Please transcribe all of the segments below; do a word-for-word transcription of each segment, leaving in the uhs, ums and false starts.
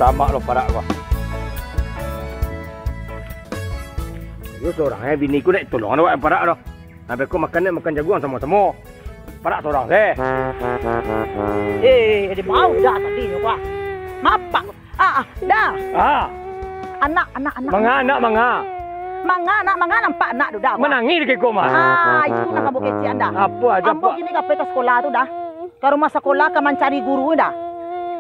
Tamak lo parak ko. Iyo surang, eh, bini ku ndak tolong awak parak doh. Sampai ko makan ndak makan jaguang samo-samo. Parak surang se. Eh, dia mau dah tadi nyo, Pak. Mapak. Ah, ah, dah. Ah. Anak, anak, anak. Manga anak, manga. Manga anak, manga nampak anak tu dah, Pak. Manangih dek ko mah. Ah, itu nak kamu kecek dah. Apo aja, Ambo Pak. Kini ka pai ka sekolah tu dah. Ka rumah sekolah ka mancari guru dah.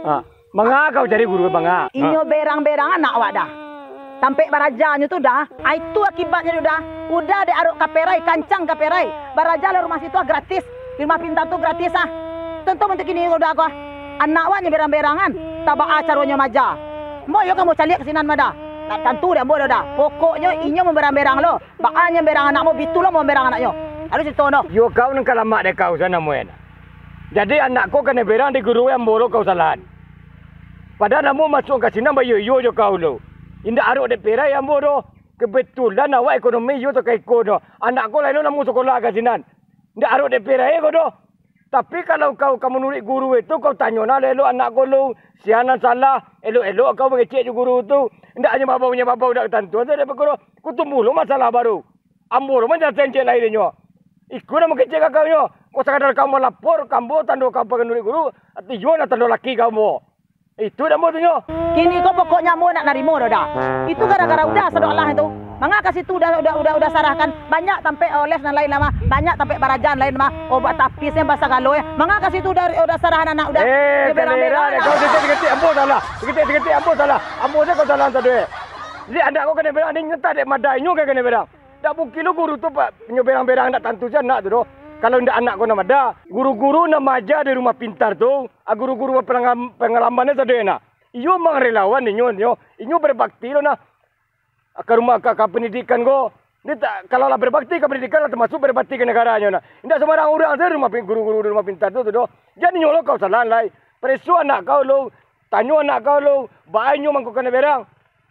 Ah. Manga kau cari guru, manga? Inyo berang-berang anak awak dah. Tampek barajanyo tu dah. Ah, itu akibatnyo tu dah. Udah dek arok ka perai, kancang ka perai. Baraja lah rumah situ ah gratis. Di rumah pintar tu gratis ah. Tontu bantuak kini udah ko. Anak awak nyo berang-berangan. Tabaa caronyo maja. Mo iyo kamu caliak ka sinan mah dah. Tak tantu dek ambo dah. Pokoknyo inyo mamberang-berang lo. Baa nyo berang anak mo, bitu lo mo berang anaknyo. Aduh, cerito no. Yo kau nan ka lamak dek kau sana, Muin. Jadi anak ko kanai berang di guru ambo lo kau salahan. Padahal ambo masuak ka sinan baiyo-iyo jo kau lo. Indak arok dek perai ambo doh. Kebetulan awak ekonomi iyo sakaiko doh. Anak ko lai lo namuah sakolah ka sinan. Indak arok dek perai ko doh. Tapi kalau kau ka manuruik guru itu, kau tanyo nah elok anak ko lo, sia nan salah, elok-elok kau mangecek jo guru tu. Indak hanyo babau-babau indak tantu asa dek pakuro. Ko tumbuah lo masalah baru. Ambo lo manjalaskan cek lain inyo. Iko nan mangecek ka kau nyo. Ko sakadar kau malapor ka ambo tando kau pamanuruik guru, iyo nan tando laki ka ambo. Itu dek ambo tu nyo. Kini ko pokoknyo ambo nak narimo dah, dah. Itu gara-gara udah sadok lah itu. Manga ka situ udah, udah, udah, udah sarahkan. Banyak tampek oles nan lain lah mah. Banyak tampek barajan lain mah. Obat tapis yang basagalo ya. Manga ka situ udah, udah sarahan anak udah. Eh, dia berang-berang kau lah. Sikit-sikit ambo salah. Sikit-sikit ambo salah. Ambo se kau salah satu eh. Jadi anak kau kanai berang ni nyentah dek madai nyo kanai berang. Dak mungkin lo guru tu, Pak, nyo berang-berang dak tantu se anak tu doh. Kalau ndak anak ko nan mada, guru-guru nan maaja di rumah pintar tu, ah, guru-guru bapangala-, pangalaman sado nah. Iyo mang relawan inyo, inyo, inyo berbakti lo nah. Ka rumah, ka, ka pendidikan ko. Dia tak, kalau lah berbakti ka pendidikan lah termasuk berbakti ka negaranyo nah. Indak sembarang urang se rumah pin-, guru-guru di rumah pintar tu, tu doh. Jan inyo lo kau salahan lai. Pareso anak kau lo, tanyo anak kau lo, baa inyo mangko kanai berang.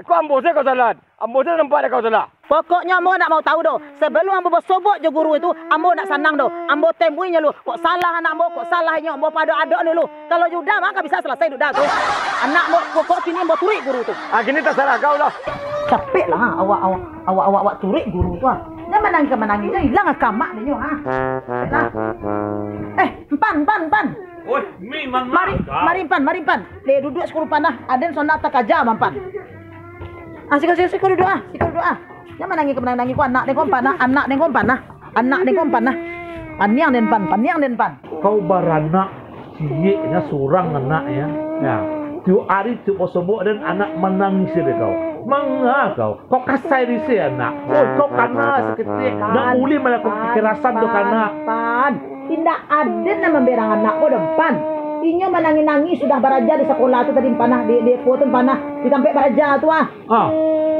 Ko ambo se kau salah. Ambo se nampak dek kau salah. Pokoknyo ambo ndak mau tahu doh. Sebelum ambo basobok jo guru itu, ambo ndak sanang doh. Ambo temui nyo lu. Kok salah anak ambo, kok salah inyo, ambo pado-adok dulu. Kalau jo udah mah ka bisa salasai dudah tu. Anak ambo pokok kini ambo turuik guru tu. Ah, kini tasarah kau lah. Capek lah awak, awak, awak, awak, awak turuik guru tu ah. Jan manangih ka manangih, jan ilang ka amak dinyo ah. Capek lah. Eh, Pan, Pan, Pan. Oi, Mi, Manga. Mari, mari, Pan, mari, Pan. Deh, duduak siko dulu, Pan, ah. Aden sondak takaja, Pan. Ah, siko, siko, siko duduak, ah. Siko duduak, ah. Jan manangih ka manangih ko, anak den ko, Pan, ah. Anak den ko, Pan, ah. Anak den ko, Pan, ah. Paniang den, Pan. Paniang den, Pan. Kau baranak ciek nyo, surang anak nyo. Yo. Tiok ari, tiok basobok, den anak manangih se dek kau. Manga kau? Kau kasai di se, anak. Oh, kau kana saketek. Ndak buliah malakukan kekerasan tu, kana. Pan, Pan. Indak aden nan mamberang anak ko doh, Pan. Inyo manangih-nangih sudah baraja di sakolah tu tadi, Pan, ah. Di, di, di tampek baraja tu, ah. Ah.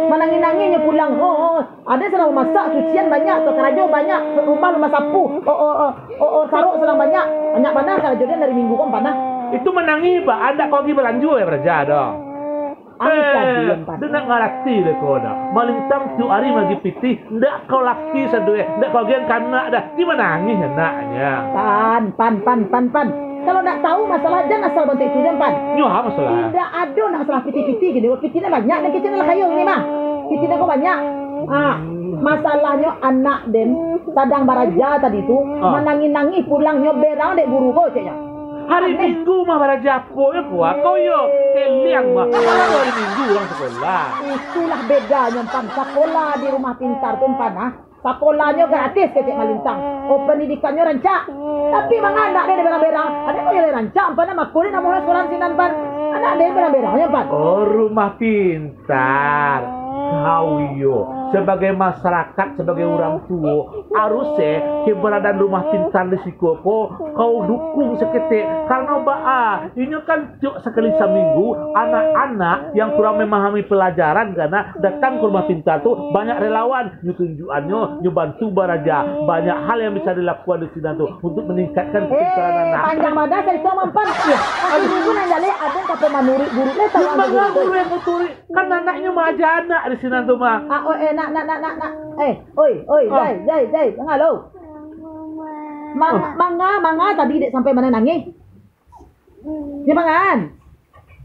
Manangih-nangih inyo pulang. Oh, oh. Aden sadang mamasak, cucian banyak, tu karajo banyak, rumah lah basapu. Oh, oh, oh. Oh, oh, sarok sadang banyak. Banyak bana karajo den dari minggu ko, Pan, ah. Itu manangih, Pak. Ndak kau pai balanjo, eh, baraja doh. Angin sajo, Pan. Den ndak ngarati dek kau doh. Malintang tiok ari maagiah pitih, ndak kau laki sado, eh, ndak kau agiah kanak doh. Di manangih anaknyo. Pan, Pan, Pan, Pan, Pan. Kalau ndak tahu masalah, jan asal bantuak itu, jan, Pan. Nyo ha masalah? Indak ado nak masalah pitih-pitih gini. Pitih ni banyak, dan kecil ni lah kayo gini mah. Pitih ni kok banyak. Ah, masalahnya anak den sadang baraja tadi tu, ah, manangih-nangih pulangnyo berang dek guru ko, ceknya. Hari Minggu mah baraja apo yo, Puak? Kau yo teliang mah. Apo hari Minggu urang sekolah? Itulah bedanyo, Pan. Sakolah di rumah pintar tu, Pan, ah. Sakolahnyo gratis kecek malintang. Oh, pandidikannyo rancak. Tapi manga anak den berang-berang? Anak kau yo lai rancak, Pan, ah, mako den namonyo sakolah sinan, Pan. Anak den berang-berang nyo, Pan. Oh, rumah pintar. Kau yo, sebagai masyarakat, sebagai urang tuo, harus eh, keberadaan rumah pintar di siko ko, kau dukung saketek. Karano baa, inyo kan tiok sakali saminggu, anak-anak yang kurang memahami pelajaran kana datang ka rumah pintar tu, banyak relawan, nyo tunjuakannyo, nyo bantu baraja. Banyak hal yang bisa dilakukan di sinan tu untuk meningkatkan kepintaran anak. Panjang badah carito, Pan. Aku dulu nan jaleh, aden ka pai manuruik guru, leh tahu. Manga guru yang mau turuik? Kan anaknyo maaja anak di sinan tu mah. Ah, oh, eh, nak, nak, nak, nak, nak. Eh, oi, oi, Jai, Jai, Jai, danga lo. Mang-, manga, manga tadi dek sampai manangih? Nyo mangan.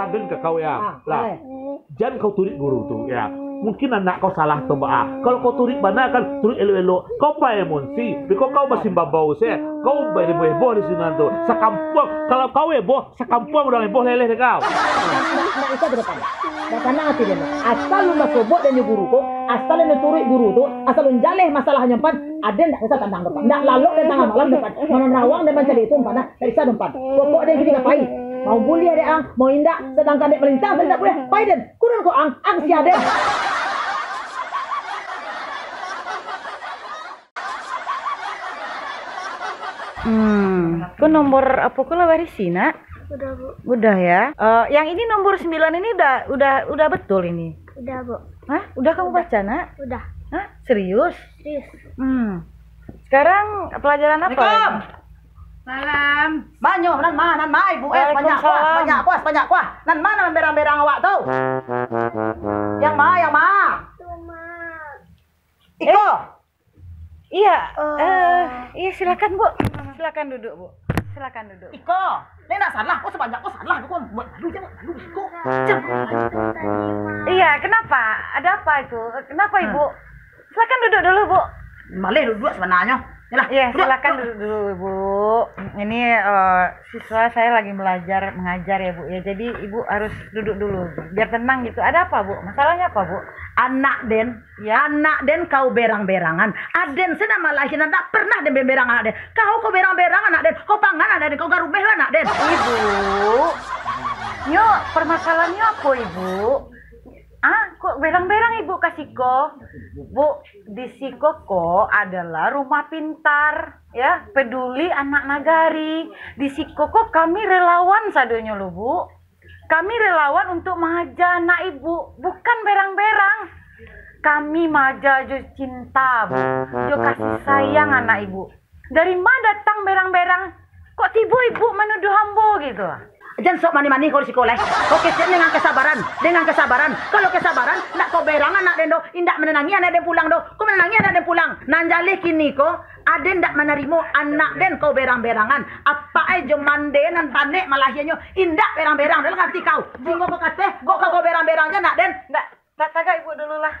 Raden ka kau, ya. Ah, lah. Jan kau turuik guru tu, ya. Mungkin anak kau salah tu, Mbak, ah. Kalau kau turuik bana kan, turuik elok-elok. Kau pa emosi, beko kau masih babau se. Kau ba-, heboh-heboh di sinan tu. Sakampuang, kalau kau heboh, sakampuang urang heboh leleh dek kau. Ndak, ndak usah ka depan. Ndak sanang ati den. Asal lu basobok den jo guru ko, asal lu turuik guru tu, asal lu jaleh masalahnyo, Pan, aden ndak usah tantang tu, Pan. Ndak lalok den tangah malam tu, Pan. Mano narawang den mancari itu, Pan, ah. Ndak bisa tu, Pan. Pokok den kini ka pai. Mau buliah dek ang, mau indak, sadangkan dek malintang, den ndak buliah. Pai den. Kurun ko ang, ang sia den. Hmm, ko nomor apo ko lah barisi, Nak? Udah, Bu. Udah, ya. Eh, yang ini nomor sembilan ini udah, udah, udah betul ini? Udah, Bu. Hah? Udah kamu baca, Nak? Udah. Hah? Serius? Serius. Hmm. Sekarang pelajaran apa lagi? Assalamualaikum. Salam. Banyak, nan ma, nan ma, Ibu, eh, banyak kuah, Waalaikumsalam. Banyak kuah, banyak kuah. Nan ma nan berang-berang awak tu? Yang ma, yang ma? Itu, Ma. Iko. Eh, iya, eh, iya, silakan, Bu. Silakan duduk, Bu. Silakan duduk. Iko, ni ndak salah. Kok sabanyak kok salah. Kok buat malu je, buat malu. Iko, jangan malu. Iya, kenapa? Ada apa itu? Kenapa, Ibu? Silakan duduk dulu, Bu. Maleh duduk sebenarnya. Yalah, iya, duduk, silakan duduk. Duduk dulu, Bu. Ini, eh, siswa saya lagi belajar mengajar ya, Bu, ya. Jadi, Ibu harus duduk dulu biar tenang gitu. Ada apa, Bu? Masalahnya apa, Bu? Anak den, ya, anak den kau berang-berangan. Aden se nan malahian, ndak pernah den berang-berang anak den. Kau, kau berang-berang anak den. Kau pangan anak den, kau garumeh lah anak den. Ibu, nyo permasalahannya apa, Ibu? Ah, kok berang-berang Ibu ka siko? Bu, di siko ko adalah rumah pintar, ya, peduli anak nagari. Di siko ko kami relawan sadonyo lo, Bu. Kami relawan untuk maaja anak Ibu, bukan berang-berang. Kami maaja jo cinta, Bu, jo kasih sayang anak Ibu. Dari ma datang berang-berang? Kok tibo Ibu manuduah ambo gitu? Jan sok manih-manih kau di siko lai. Kau kecek dengan kesabaran, dengan kesabaran. Kalau kesabaran, ndak kau berang anak den doh, indak mananangi anak den pulang doh. Kau mananangi anak den pulang. Nan jaleh kini ko, aden ndak manarimo anak den kau berang-berangan. Apak ai jo mande nan panek malahianyo, indak berang-berang, dah ngarti kau. Jingok kau kateh, kok kau berang-berang je anak den. Ndak, ta-, tagak Ibu dulu lah.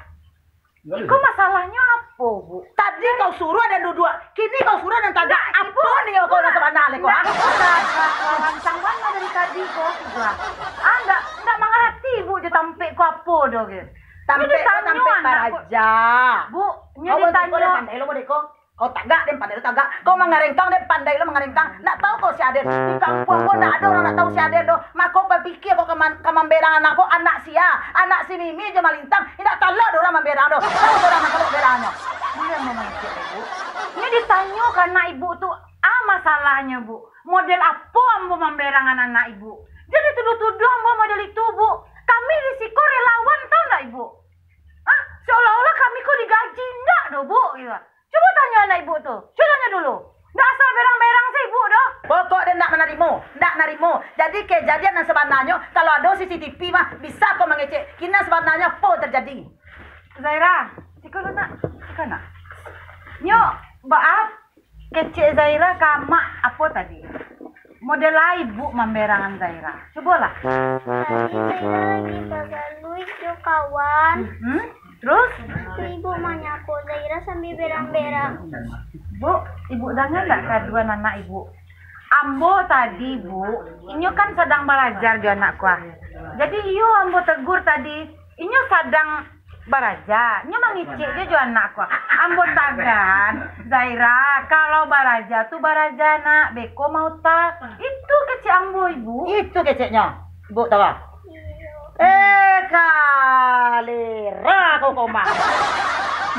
Iko masalahnyo apo, Bu? Tadi kau suruah den duduak, kini kau suruah den tagak. Apo ni kau nan sabana lai ko, ha? Ndak, Ibu, ndak, ndak, ndak, rancang bana dari tadi ko, sudah. Ah, ndak, ndak mangarati Ibu jo tampek ko apo doh, ge. Tampek ko tampek baraja. Bu, nyo ditanyo. Kau pandai lo, model ko. Kau tagak den pandai lo tagak. Kau mangarengkang den pandai lo mangarengkang. Ndak tahu kau si aden. Di kampuang ko ndak ado urang ndak tahu si aden doh. Mako bapikia kau ka man-, ka mamberang anak ko, anak sia, anak si Mimi jo Malintang. Indak talok doh urang mamberang doh. Tahu urang nan talok berangannyo. Buliah mangecek, Ibu. Nyo ditanyo ka anak Ibu tu, ah, masalahnyo, Bu. Model apo ambo mamberangan anak Ibu? Jan dituduah-tuduah ambo model itu, Bu. Kami di siko relawan, tahu ndak Ibu? Ah, seolah-olah kami ko digaji, indak doh, Bu, gitu. Cubo tanyo anak Ibu tu. Cubo tanyo dulu. Ndak asal berang-berang se Ibu doh. Pokok den ndak manarimo, ndak narimo. Jadi kejadian nan sabananyo, kalau ado C C T V mah, bisa ko mangecek. Kini nan sabananyo apo terjadi? Zaira, siko lu, Nak. Siko, Nak. Nyo, baa kecek Zaira ka amak apo tadi? Model lai Ibu mamberangan Zaira. Cubolah. Tadi Zaira lagi bagaluik jo kawan. Hmm? Terus? Ibu manyako Zaira sambil berang-berang. Bu, ibu danga ndak kaduan anak ibu? Ambo tadi, Bu, inyo kan sadang baraja jo anak ko. Jadi iyo ambo tegur tadi, inyo sadang baraja, inyo mangicek jo, jo anak ko. Ambo tagan, Zaira, kalau baraja tu baraja nak, beko mauta. Itu kecek ambo, Ibu. Itu keceknyo, Ibu tahu? Eh, kalera kau, Komang.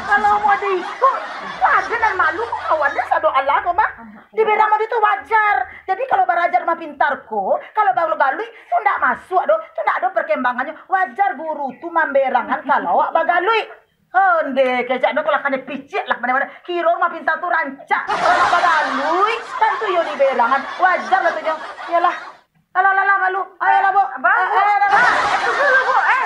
Kalau mau ada ikut, ada nan malu kau, ada sado Allah, Komang. Di berang mode tu wajar. Jadi kalau baraja rumah pintar ko, kalau bagalui, tu ndak masuak doh, tu ndak ado perkembangannyo. Wajar guru tu mamberangan kalau awak bagalui. Onde, kecek no kalau kanai picik lah, mana-mana. Kiro rumah pintar tu rancak. Kalau nak bagalui, kan tu yo di berangan. Wajar lah tu nyo. Iyalah. Alah, alah, alah, malu. Ayolah, Bu. Abang, eh, Bu. Eh, alah, alah. Eh, tunggu dulu, Bu. Eh.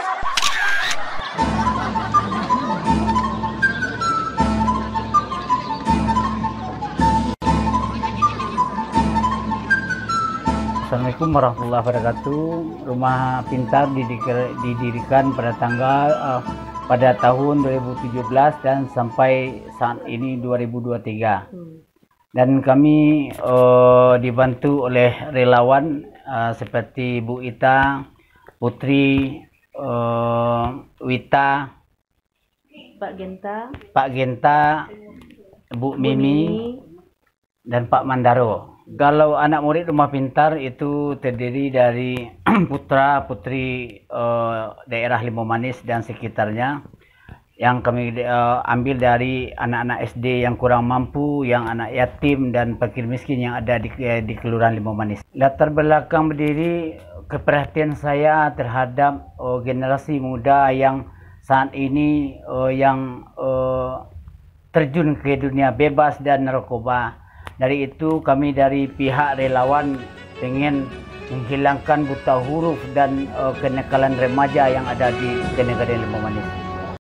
Assalamualaikum warahmatullahi wabarakatuh. Rumah Pintar didikir-, didirikan pada tanggal, eh, pada tahun dua ribu tujuh belas dan sampai saat ini dua ribu dua puluh tiga. Hmm. Dan kami, eh, dibantu oleh relawan, eh, seperti Bu Ita, Putri, eh, Wita, Pak Genta. Pak Genta, Bu Bu Mimi, Mimi. Dan Pak Mandaro. Kalau anak murid Rumah Pintar itu terdiri dari putra-putri, eh, daerah Limau Manis dan sekitarnya, yang kami, eh, ambil dari anak-anak S D yang kurang mampu, yang anak yatim dan fakir miskin yang ada di, eh, di Kelurahan Limau Manis. Latar belakang berdiri, keperhatian saya terhadap, eh, generasi muda yang saat ini, eh, yang, eh, terjun ke dunia bebas dan narkoba. Dari itu, kami dari pihak relawan pengen menghilangkan buta huruf dan, eh, kenakalan remaja yang ada di Negeri Limau Manis.